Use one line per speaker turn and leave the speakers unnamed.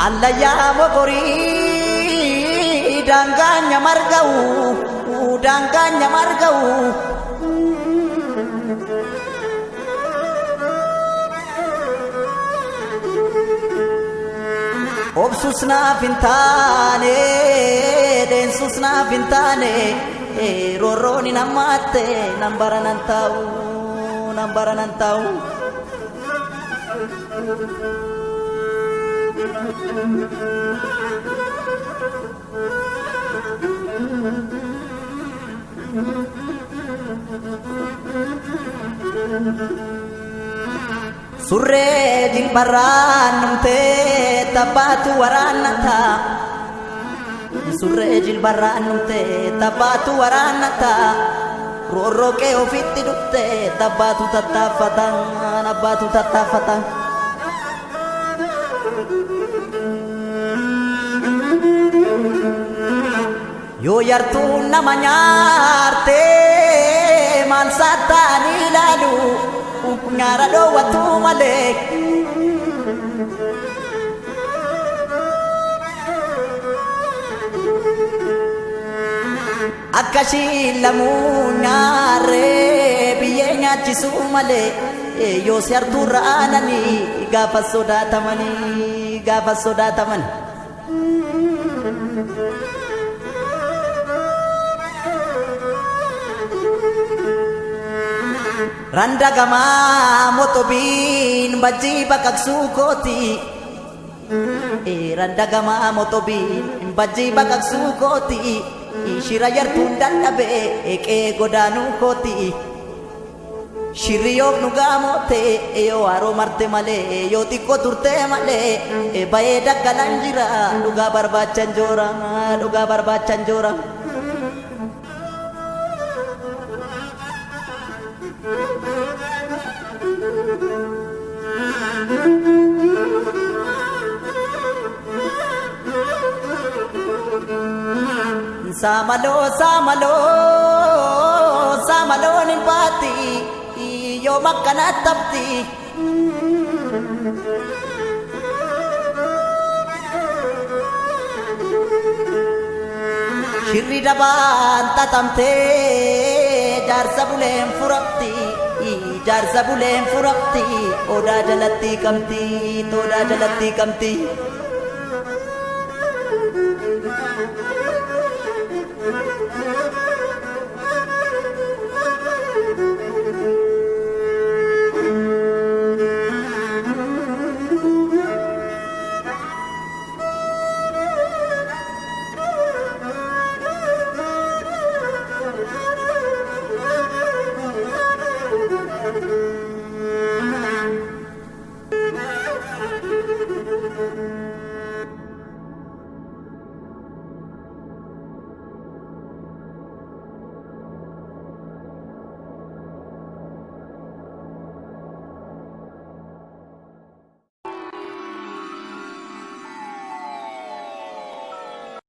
Allayyaa mogorii daangaa nyamarga'u daangaa nyamarga'u. Obsus naaf hin taane deensus naaf hin taane roorroon hin hammaatte nan bara nan taa'u nan bara nan taa'u. Surree jilbarraan numtee tabbaatu waraannata. Surree jilbarraan numtee tabbaatu waraannata. Roorroo qe'ee ofitti dhuftee tabbaatu tattaaffata abbaatu tattaaffata. Yoo yartuun nama nyaarte maal saataanii ilaalu nyaara dhoowwatu malee. Akka ishiin lamuu nyaarree biyyee nyaachisuu malee yoo si hartuurra aananii gaafa sodaatamanii gaafa sodaataman. Randa gamaa motobiin bajjii baqaqsuu kooti. Randa gamaa motobiin bajjii baqaqsuu kooti. Shira yartuun dadhabee eeqee godaanuu kooti. Shirri yoom dhugaa moote yoo haroo marte malee yoo xiqqoo turte malee bayee daggalan jira dhugaa barbaachan joora dhugaa barbaachan joora. Saamaloo saamaloo saamaloon hin baati yoo makkana tabti. Shirri dabaan xaxamtee jaarsa buleen furamti jaarsa buleen furamti odaa jalatti qabdi odaa jalatti qabdi.